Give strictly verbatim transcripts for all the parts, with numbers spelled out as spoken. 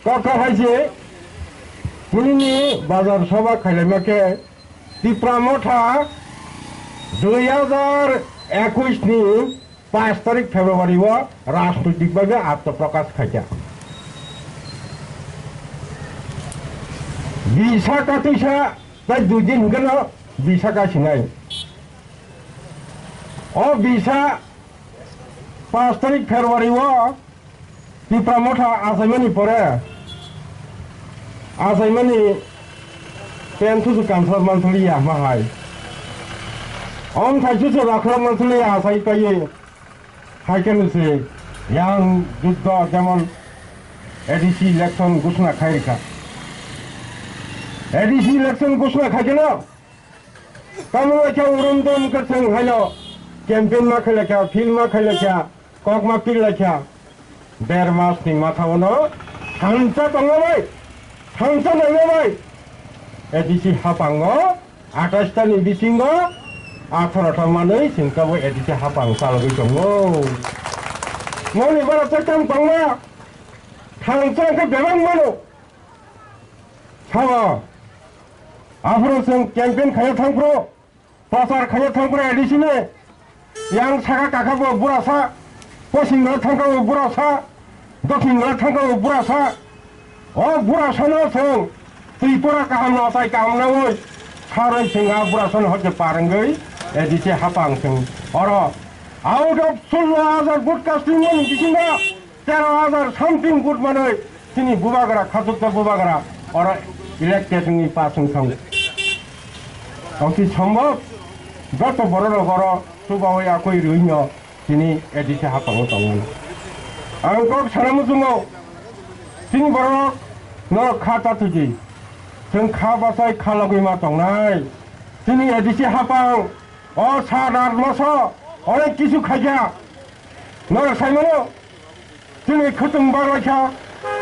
Kok kha hai se, tinini bazar sabha khailaima khe Tipra Motha dui hazar ekush ni pash tarik February o rajnoitik bhabe atma prakash khaikha. Bisa katwisa tai dui din hwnkhe no bisa kasinai. O bisa pash tarik February o Tipra Motha achaimani pore, achaimani pant susu kansa mansaliya ma hai. Om thai susu rakhra mansaliya achai paiwi. Hai khe se yang juddho jemon A D C election ghosna khai rikha. A D C election ghosna khai khe no tamo khe urum dum khe thwng haino campaign ma khailakha, field ma khailakha, kok ma pirlakha. Der mas ni matha ono thansa tongma bai, thansa naima bai A D C hapango athais ta ni bisingo atharo ta manwi chwng tabuk A D C hapang chalogwi tongo. Noni bara chakam tongma thansa khe bebak mano. Sao, aphuru chwng campaign khaiya thangphuru, prochar khaiya thangphuru A D C ni, yang saka kakha bo burasa, poschim gana thangkha bo burasa, dokhin gana thangkha bo burasa. O burasano chwng Tripura kaham no achai kaham nawi, sarwi chwng a burasano hoite parwngwi A D C hapang chwng oro. Out of sullo hajar vote casting mani bisingo tero hajar something vote manwi chini bubagra, khachukjak bubagra oro elected wngwi pass wng thangwi. Tongsi sombhob joto bororok oro chubawi akwi rwino chini A D C hapango tongmani. Ang kok sana muchungo, chini bororok norok kha ta thwidi. Chwng kha bachai kha logwi ma tongnai. Chini A D C hapang o sat art maso onek kisu khaikha. Norok saimano? Chini khutung baglaikha,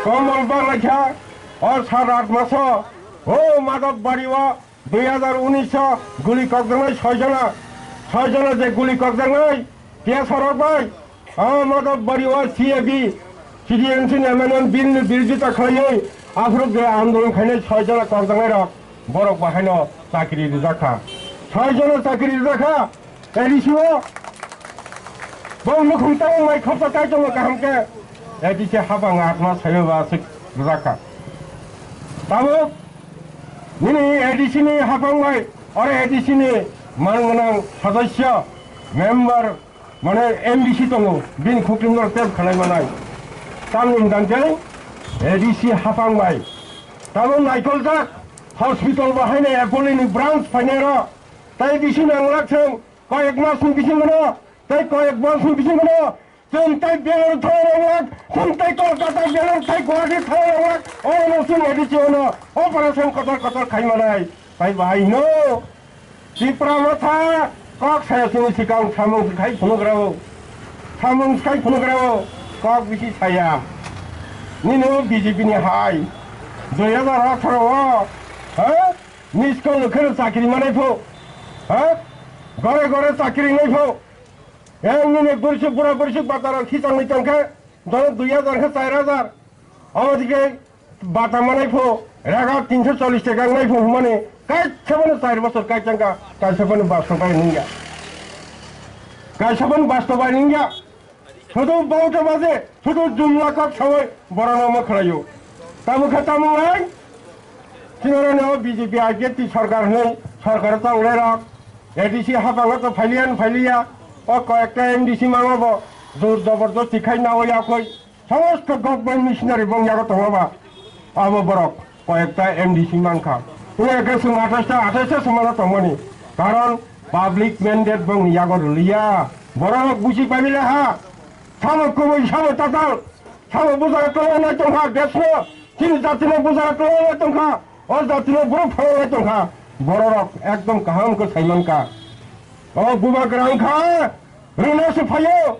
komol baglaikha, o sat art maso, o Madhab Bari o dui hazar unis o guli kokjaknai soi jona, soi jona je guli kokjaknai, T S R rok bai, o Madhab Bari o C A B, C D M C ni M N M bill ni birodita khlaiwi, aphuru je andolon khainai soi jona kokjaknai rok, borok bo haino chakri rijak kha. Soi jona chakri rijak kha, A D C o bo nukhung tabuk mai khorsa tai tongo kaham khe. A D C hapang atma sayo ba aswk rwjak kha. Tabuk nini A D C ni hapang bai oro A D C ni man gwnang sadasya, member, mane M D C tongo, bini khuklim no tep khalai manai. Tamni hwnkha khe A D C hapang bai tabuk naikol jak hospital bo haino Apollo ni branch phainai rok. Tai bisi nanglak chwng, koyek mas ni bisingo no, tai koyek bos ni bisingo no, chwng tai Bangalore thang nanglak, chwng tai Kolkata, Bangalore, tai Guwahati thang nanglak, omo chwng A D C o no operation kotor kotor khai manai. Tai bahai hino, Tipra Motha kok saya chini sikang samung khai phunuk rao, samung khai phunuk rao, kok bisi saya. Nini o B J P ni hai, dui hazar atharo o, ha? Miss call kheno chakri manai pho. Ha? Gore gore chakri nai pho. Yang nini bursu bura bursu bataro khichang ni tongkhe. Dono dui hazar khe char hazar. Abo dike bata manai pho. Raga tinso chollish taka nai pho humane. Kaisa bono char bosor kai changka. Kaisa bono basto bai ningya. Kaisa bono basto bai ningya. Sudu bauta baje, sudu jumla kok sawi borano ma khwlaio. Tamo kha tamo ai? Sinarani o B J P I P F T sarkar hwnwi sarkar tonglai rok. A D C hapang to phailiya phailiya. O koyekta M D C mango bo. Jor jobordosti khai nawi yakoi. Somosto government missionary bong yago tongo ba. Abo borok koyekta M D C mankha. Wngkha khe chwng athais ta, athais ta se mano tongmani. Karon public mandate bongni yago rwliya. Borok buji paimile ha. Samo kubui, samo tatal. Samo bujaga tongwi tongkha desno. Chini jatino bujaga tongwi tongkha. O jatino borok phalwi tongkha. Borok ekdom kaham khe saimankha. O bubagra wngkha. Rwna se phaio.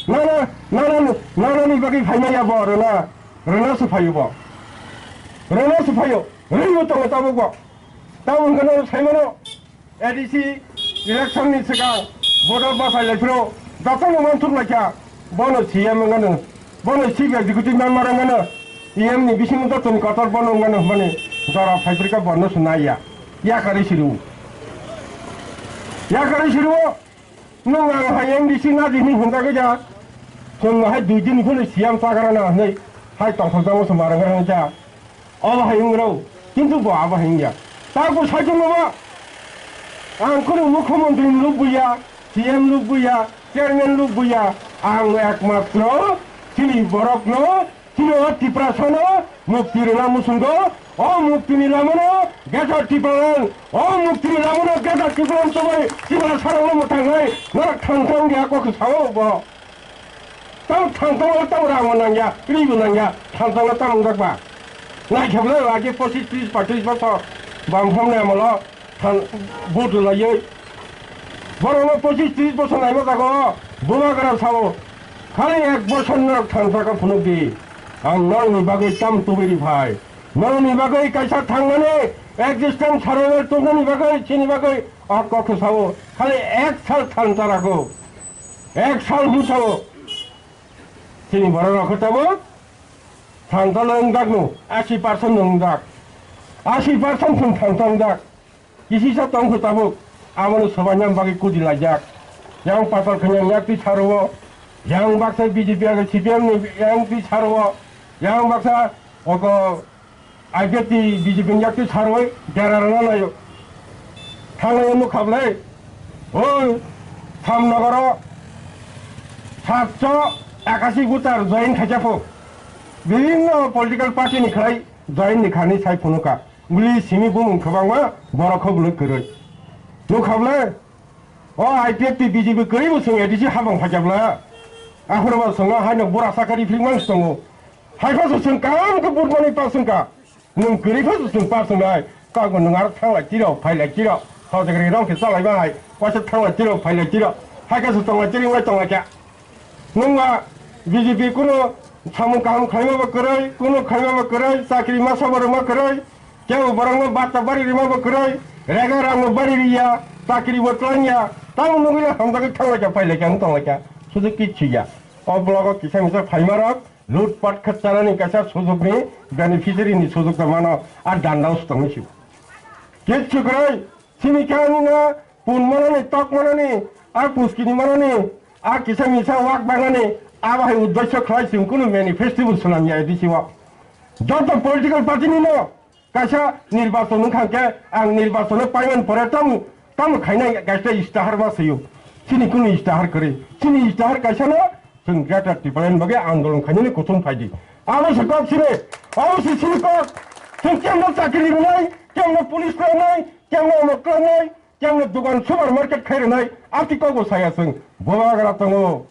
Nana, nana, nana ni bagwi phaimaya bo rwna. Rwna se phaio bo. Rwna se phaio. Rwio tongo tabuk bo. Tabuk hwnkhe no saimano. A D C election ni swkang voter bachai lai phiro. Jotono manthok lai kha. Bono C M wngano. Bono chief executive member wngano. T M ni bisingo jotoni kotor bono wngmano hwnmani jora phaibrika bono se naiya. Yakarwi siru. Yakarwi siru. Nwng ang hai M D C naji hwnwi hwnjagwi ja. Chwng hai dui din phano C M chagra na hwnwi hai tongthokjagwi se marwng rang ja. Obo hai wng rw, kintu bo abo hai wngya. Tabo saichung obo. Ang kunu mukhyamantri lubwiya, C M lubwiya, chairman lubwiya. Ang ekmatro chini borokno, chini o Tiprasano mukti rwna muchungo. O muktini lamano Greater Tipraland, o muktini lamano Greater Tipraland chobai Tiprasarokno mwthangnai norok thang thang ya kok sao bo. Tamo thangtong tamo rang bo nangya, twi bo nangya, thangtong tamo wngjakba. Naikhe bwle lagi pochis tris patris bosor bam phamni amolo thang vote rwlaiwi. Borokno pochis tris bosor naima jago, bubagra sao. Khali ek bosor norok thangsa kha phunukdi. Ang norokni bagwi tamo tubui ri phai. Norokni bagwi kaisa thangnani existence survival tubunani bagwi, chini bagwi o kokno sao. Khali ek sal thangsa rago. Ek sal hwn sao. Chini borok rok khe tabuk thangtalo wngjakno, asi percent no wngjak. Asi percent chwng thangtong jak. Kisisa tongkho tabuk, abono swbaina bagwi kudi laijak. Yang patal khanya yang twi saro, yang baksa B J P age C P M ni yang twi saro, yang baksa oko I P F T B J P ni yak twi sarwi dera rwna naio. Thangnaio nukha bwlai. O Thamnogoro satso ekasi voter join khaijak pho. Bibhinno political party ni khlai join ni khani sai phunuka. Bwlwi simi bumung kwbangma borok kho bwlwi kwrwi. Nukha bwlai. O I P F T B J P kwrwi bo chwng A D C habang phaikya bwlai. Aphuru bo chwngno haino bura sakari philmang tongo. Hai pha chwng kaham khe butmani pasung ka. Nwng kwrwi pha chwng pasung nai. Kok nwng aro thanglai tiro, phailai tiro. Hojagri rong khe chalai bai. Waisa thanglai tiro, phailai tiro. Hai khe chwng tonglai tiri wai tonglai kha. Nwng ba B J P kuno samung kaham khlaima bo kwrwi, kuno khlaima bo kwrwi, chakri masa bo rwma kwrwi. Kebo borokno bata bari rwma bo kwrwi, rega rangno bari riya, chakri bo twlangya. Tamo nugwi hamjagwi thanglai kha, phailai kha, wng tonglai kha. Sudu kichu ya. O blogo kisa misa phaima rok. Lutpat khe chanani kaisa sujukni beneficiary ni sujukta mano, a dandao se tongwi sio. Kichu kwrwi, sini khe ani na pun manani, tok manani, a puskini manani, a kisa misa wak bangani, abo hai uddesyo khlai chwng kunu manifesto bo swnam ya A D C o. Joto political party ni no, Kaisa nirbachon wngkha khe ang nirbachon no paimani pore tamo, tamo khainai kaisa istihar ma swiyo. Chini kunu istihar kwrwi. Chini istihar kaisa no chwng Greater Tipraland bagwi andolon khainani kuthum phaidi. Abo se kok sini, abo se sini kok. Chwng kemno chakri rwnai, kemno police klangnai, kemno omo klangnai, kemno dogan supermarket khai rwnai, ati kok bo saya chwng. Bubagra tongo.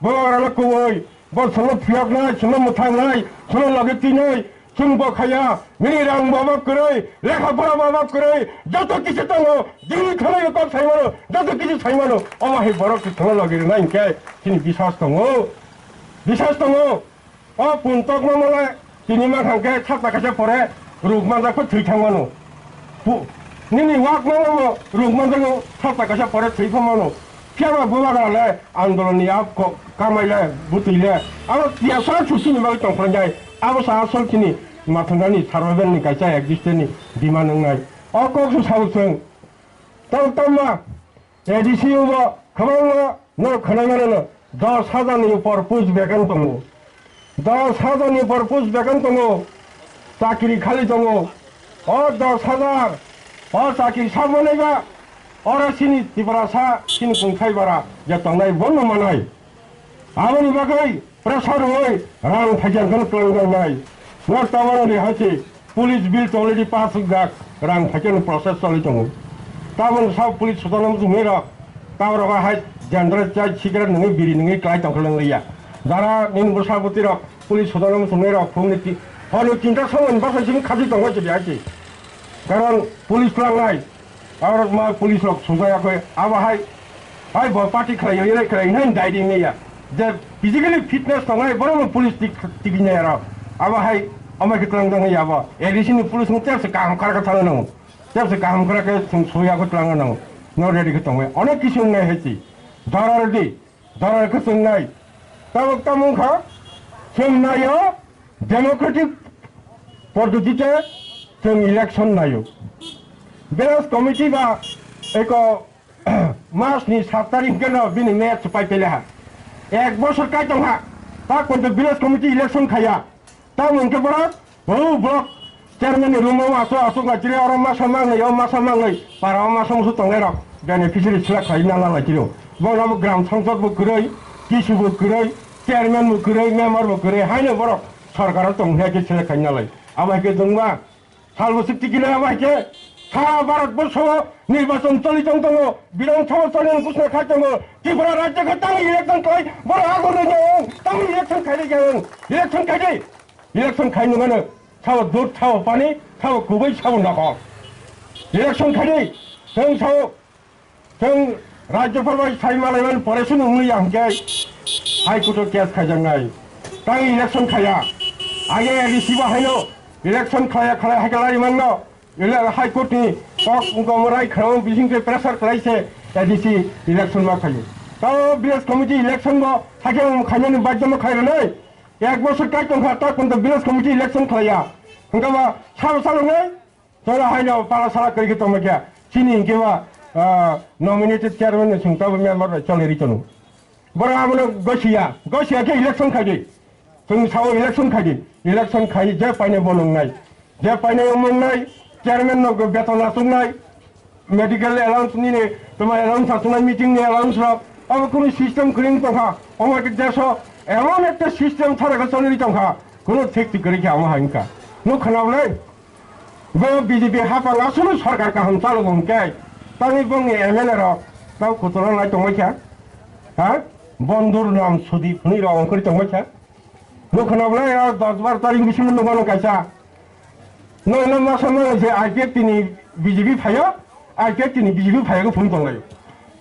Borok rok kubui, bo chwngno phiyoknai, chwngno mwthangnai, chwngno logi twinai, chwng bo khaya, nini rang bo kwrwi, lekha pora bo kwrwi, joto kichu tongo, jini thani kok sai mano, joto kichu sai mano, omo hai borok chwngno logi rwnai hinkhe, chini biswas tongo, biswas tongo, o pun tokma mole, Tini ma thang khe sapta kaisa pore ruk manjak khe thwi thang mano. Pu-, nini wak mano bo ruk manjak khe sapta kaisa pore thwi pha mano. Phiya ba bubagra le andolon ni a ko-, kamai le bwtwi le abo tiya sa susi ni bagwi tong phai jai. Abo sa asol chini mathang ni survival ni kaisa existence ni demand wngnai. O kok su sao chwng. Tamo tamo ma A D C o bo kwbangma no khwnai mano no, dos hajar ni upor post vacant tongo. Dos hajar ni upor post vacant tongo. Chakri khali tongo. O dos hajar, o chakri sabo naiba, oro chini Tiprasa, chini kungthai bara je tongnai bono manai. Aboni bagwi pressure rwui rang phaikha hwnkheno twlang jaknai. North Taman ni hai se police bill already pass wngjak, rang phaikha ni process choli tongo. Tabon sa police sodano muchungnai rok, taborok hai jendra chai cigarette nungwi biri nungwi klai tongkha lwngliya. Jara nini bwsa bwtwi rok police sodano muchungnai rok phungni ti-, horni tinta somoni bwsai simi khachi tongma se hai se. Karon police tlangnai. Aro ma police rok sujaya khe abo hai, hai bo party khlai yoi khlai hin dai ding ya. Je physically fitness tongnai borok no police tik, tik nai aro. Abo hai, ama khe tlang jang ya bo. A D C ni police no tepse kaham khara khe thang nang. Tepse kaham khara khe sung suya khe tlang nang. No ready khe tongnai. Onek kisu nai hai si. Dara ready. Dara khe chwng nai. Tabuk tamo wngkha, chwng naio democratic Poddotite chwng election naio. Village committee ba eko mas ni sat tarik hwnkhe no bini match pai pele ha. Ek bosor kai tong ha. Ta konto village committee election khaya. Ta mungke borok, oh, block chairman ni room o aswk aswk nai chiri oro masa mangnai, o masa mangnai, para o masa musu tongnai rok beneficiary select khai na lalai chiro. Bono bo gram songsad bo kwrwi, kisu bo kwrwi, chairman bo kwrwi, member bo kwrwi, haino borok sorkar o tong hwnkhe select khai nalai. Abo hai khe chwngma sal bo sikti kile abo hai khe sara Bharat borsho nirbachon choli tong tongo, Bidhan Sabha choli tong kusna khai tongo, Tripura rajya khe tang election khlai, borok agor rwjak, tang election khai rwjak, election khai di. Election khai nung ano, sabo dud, sabo pani, sabo kubui, sabo nokol. Election khai di, chwng sabo, chwng Rajyapal bai sai malaiman pore se nung ya hwnkhe High Court o case khaijaknai. Tang election khaya. Age A D C bo haino election khaya khaya hai khe lai manno. Ele High Court ni kok wngkha omo rai khwrang bising twi pressure khlai se A D C election ma khaio. Tamo village committee election bo hakhe wng khainani baidhya ma khai rwnai. Ek bosor kai tong kha ta kunta village committee election khlaiya. Hwnkha ba sal sal wngnai. Chwla haino pala sala kwrwi khe tongma khe. Chini hinkhe ba, ah, nominated chairman ni sung tabo member bai choli ri tono. Borok abono gosiya, gosiya khe election khai di. Chwng sao election khai di. Election khai je paine bo nungnai. Je paine bo nungnai, chairman no beton achuknai, medical allowance nini, toma allowance achuknai, meeting ni allowance rok. Abo kunu system kwrwi tongkha. Omo khe deso emon ekta system thara khe choli tongkha. Kunu thik thik kwrwi khe amo hai wngkha. Nuk khna bolai? Bo B J P hapang aswk sorkar kaham chalo hwnkhe, tangwi bongni M L A rok tang kutula nai tongmai kha, ha? Bondur nam sudi phunui rok ongkhorwi tongmai kha. Nukhwna bolai o dos bar tarik bisingo nukmano kaisa. Nono masa mano je I P F T ni B J P phaio, I P F T ni B J P phaio phunui tonglaio.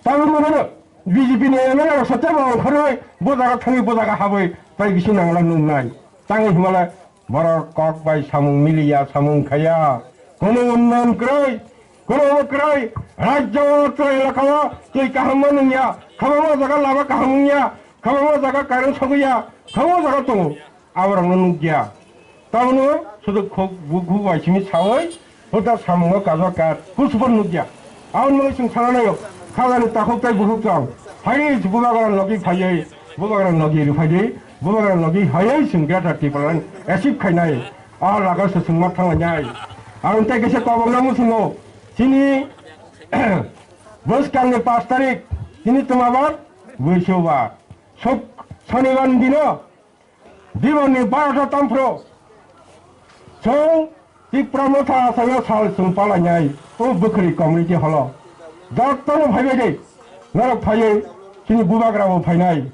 Tangwi mano B J P ni M L A rok satya bo ongkhorwi bo jaga thangwi bo jaga habwi tai bising nangla nuknai. Tangwi himala Borok kok bai samung miliya, samung khaya. Kunu unnayan kwrwi, kunu omo kwrwi. Rajyo o tei elaka o twi kaham ma nungya. Kwbangma jaga lama kaham wngya. Kwbangma jaga current sogwi ya. Kwbangma jaga tongo. Aborokno nukya. Tabono sudu khuk bukhuk bai simi sawi. Huda samungo kajo kar, kusubar nukya. Aboni bagwi chwng sana naio, khajani takhuk tei bukhuk tong. Phaiwi bubagra logi phaiwi, bubagra logi rwphaidi, bubagra logi haiwi chwng Greater Tipraland achieve khainai. A laga se chwng ma thanglainai. Ang tei kisa kobokna muchungo, chini bwskangni pash tarik, chini twmabar, buisobar. Suk, Sonibar dino, Dibonni barota tamphro chwng Tipra Motha achaima sal chwng palainai o Bwkhwrwi community hall o. Jotono phaibai de, norok phaiwi chini bubagra bo phainai.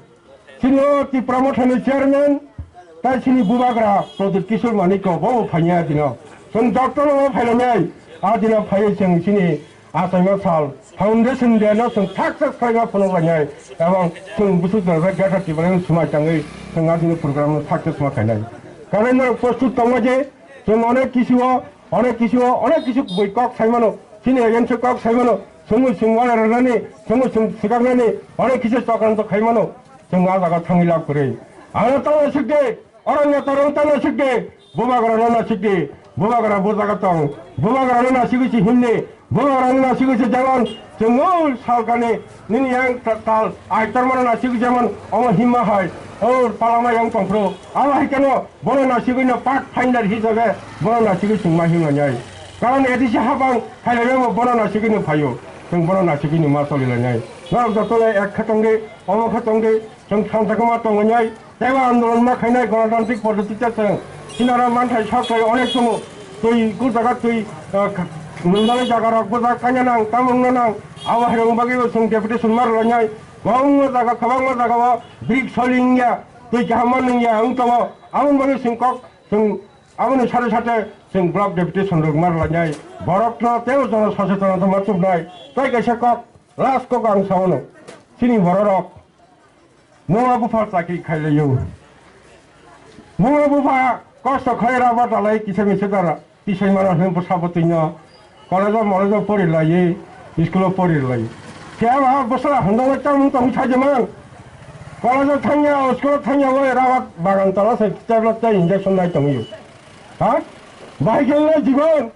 Chini o Tipra Motha ni chairman tai chini bubagra Pradyut Kishore Manikya bo bo phainai a dino. Chwng jotono bo phailainai, a dino phaiwi chwng chini achaima sal foundation day no chwng success khlaima phunuk lainai, ebong chwng bwswk jora Greater Tipraland swmai tangwi chwng adini program no success ma khainai. Karon norok prostut tongma je chwng onek kisu o, onek kisu o, onek kisu kubui kok sai mano, chini against o kok sai mano, chwngno chwng wala rwnani, chwngno chwng swkaknani onek kisu chokranto khai mano, chwng a jaga thangwi lab kwrwi. Ano tamo swk de, Oro netarok tamo sikdi, bubagrano nasikdi, bubagra bo jaga tong, bubagrano nasigwi se himni, bubagrano nasigwi se jemon chwng o salkani nini yang ta-, tal aitormano nasigwi jemon omo himma hai, o palama yang tongphuru, abo hai kheno bono nasigwino Pathfinder hisabe bono nasigwi chwng ma himlainai. Karon A D C hapang khailainai bo bono nasigwino phaio, chwng bono nasigwino ma solilainai. Norok jotono ek khe tongdi, omo khe tongdi, chwng thansa khe ma tonglainai. Teibo andolon ma khainai gonotantrik poddotite chwng sinaro manthai sok tei onek tongo. Twi kuk jaga twi, ah, nungnani jagarok bwjak kanya nang, tamungno nang. Abo hairokni bagwibo chwng deputation ma rwlainai. Kwbangma jaga, kwbangma jagao brick soling ya, twi kaham ma nung ya wng tongo. Aboni bagwi chwng kok, chwng aboni sate sate chwng block deputation rok ma rwlainai. Borokno teibo jono sosetonota ma chuknai. Tei kaisa kok, last kok ang saono. Chini bororok Mungma bupha chakri khailaio. Mungma bupha kosto khai raba dalai kisa misa dara. Tisai mano hwn bwsa bwtwino college o molege o pori laiwi, school o pori laiwi. Khe abo bwsla hwndwknai chamung tongwi sajeman. College o thangya, school o thangya bai rabat bagan tola se tablet tei injection nai tongwi. Ha? Bahai khe wngnai jibon,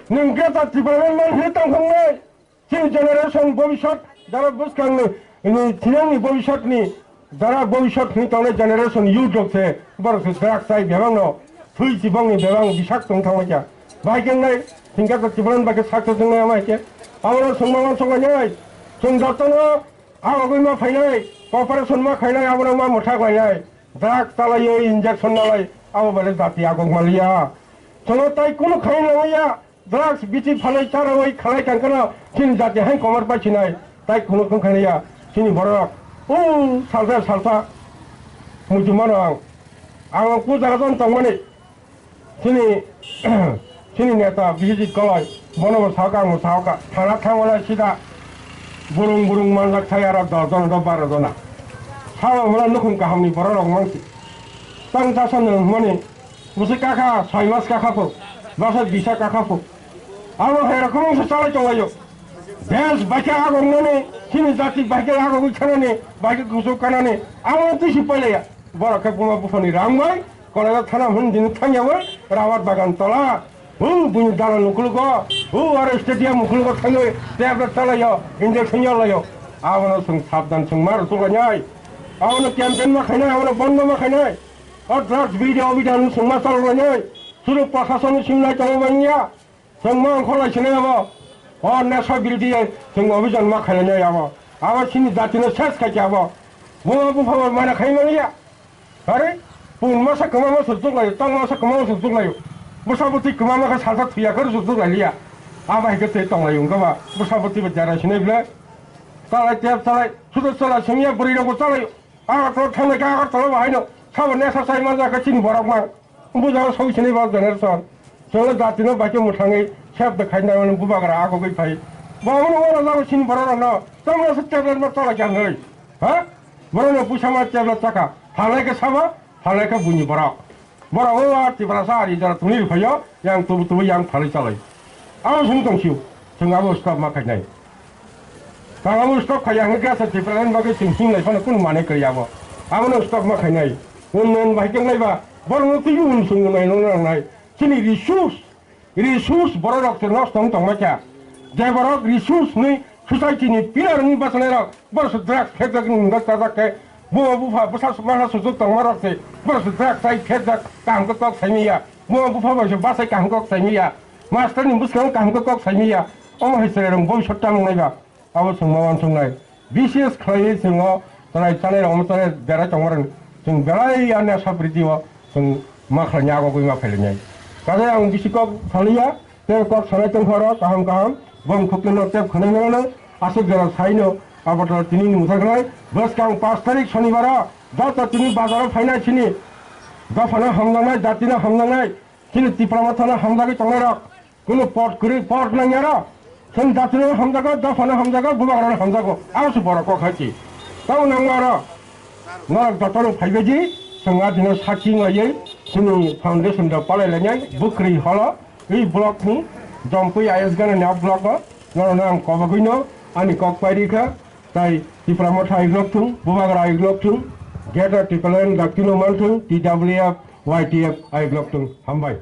nwng khe ta Tipraland man hwnwi tongthoknai. Chini generation bobisot, jara bwskangni, ini thinangni bobisotni, jara bobisot hwnwi tongnai generation youth rok se, borok se drugs chai bebakno, thwi chibokni bebak bisak tong thangma kya. Bahai khe wngnai, thwngkhe ta Tipraland bai khe sak se wngnai ama hai khe. Abono swngma uansuk lainai, chwng jotono agogwi ma phainai, cooperation ma khainai, abono ma mwthak lainai. Drugs chalaiwi injection nalai, abo bai le jati agok maliya. Chwngno tai kunu khai nangya. Drugs bithi phalwi charawi khalai tangkhana chini jati hai komar pai sinai, tai kunu kung khainaya chini borok. O salsa salsa muchung mano ang. Ang o ku jaga jon tongmani chini, chini neta Bijit Koloi, bono bo saoka, ang bo saoka. Thana thangwala sida burung burung manlak thai aro dos jona do baro jona. Sawa mala nukhung kahamni borok rok mangsi. Tang tasa nwng hwnmani Bwswk kakha soi mas kakha pho, bwswk bisa kakha pho. Abo hai rokom se chalai tonglaio. Desh baikhe agongnani, chini jati baikhe agogwi khanani, baikhe kuchuk kanani, abo twi si pailaiya. Borok khe buma buphani rang bai, Kolaiba thana hwn dini thangyawi, rawat bagan tola. Hu buini dalan ukulugo, hu aro stadium ukulugo thangwi, tablet chalaio, injection yalaio. Abono chwng sabdan chwng mar tuklainai. Abono campaign ma khainai, abono bondo ma khainai. O drugs bidi obidhan chwng ma chaloknai, suru prashason ni simnai tongo bangya. Chwng ma ongkhor lai sinai abo. O nesha birdi chwng obidhan ma khainai abo. Abo chini jati no ses khai abo. Buma bupha bo mana khai maliya. Are, pun masa kwma masa juklai, tang masa kwma masa juklai. Bwsa bwtwi kwma ma kha salsa thuya khe juklai liya. Abo hai khe tei tonglai wngkha ba. Bwsa bwtwi ba jara sinai ble. Chalai tep chalai, sudo chalai singya bwrwi rok bo chalai. Agartala thangnai khe Agartala bo haino sabo nesha chai manjak khe chini borok mang. Bujao soi sini ba generation. Chwngno jatino bai khe mwthangwi sep de khainai mani bubagra agogwi phai. Bo abono oro jago chini borok rokno. Tamo se tablet ma tola kya nai. Ha? Borokno puisa ma tablet chaka. Phalnai khe sabo, phalnai khe buini borok. Borok o a Tiprasa ari jora tongwi rwphaio, yang tubu tubu yang phalwi chalai. Abo song tong sio, chwng abo stop ma khainai. Tang abo stop khaiya hwnkhe khe asa Tipraland bagwi chwng hinglai phano kunu manwi kwrwi abo. Abono stop ma khainai. Unnayan bai khe naiba, borokno twiwi unsung nai no nangnai. Chini resource, resource borok rok se nosto wng tongma kha. Je borok resource ni society ni pillar wngwi bachalairok, borok se drugs khe jak wng jak chajak khe, buma bupha bwsa masa sujuk tongma rok se, borok se drugs chai khe jak kaham khe kok saimaya. Buma bupha bai se bachai kaham kok saimaya. Master ni bwskango kaham khe kok saimaya. Omo hai chwrai rok boi sottam wngnai ba. Abo chwng ma uansuknai. B C S khlaiwi chwng o chwrai chanai rok omo chanai berai tongma rok chwng belai ya nesha priti o chwng ma khlainai, agogwi ma phailainai. Kaisa ang bisi kok saliya, tei kok sanai tongkha oro kaham kaham, bong khukli no tep khwnai mano, aswk jora saino, abo tini ni mwthang khlai, bwskang pash tarik shonibar o, joto tini bazar o phainai chini, dophano hamjaknai, jatino hamjaknai, chini Tipra Motha no hamjagwi tongnai rok, kunu pot kwrwi, pot nangya rok, chini jatino hamjago, dophano hamjago, bubagrano hamjago, abo se borok kok hai chi. Tamo nangma oro, norok jotono phaibaidi, chwng a dino sakhi wnglaiyai, chini foundation rok palailainai, bwkhwrwi holo, twi block ni, Jompui I S Gana ni block o, norokno ang kobogwino, ani kok pairikha, tai Tipra Motha aiglok thung, bubagra aiglok thung, Greater Tipraland daktino manthung, T W F, Y T F aiglok thung, hambai.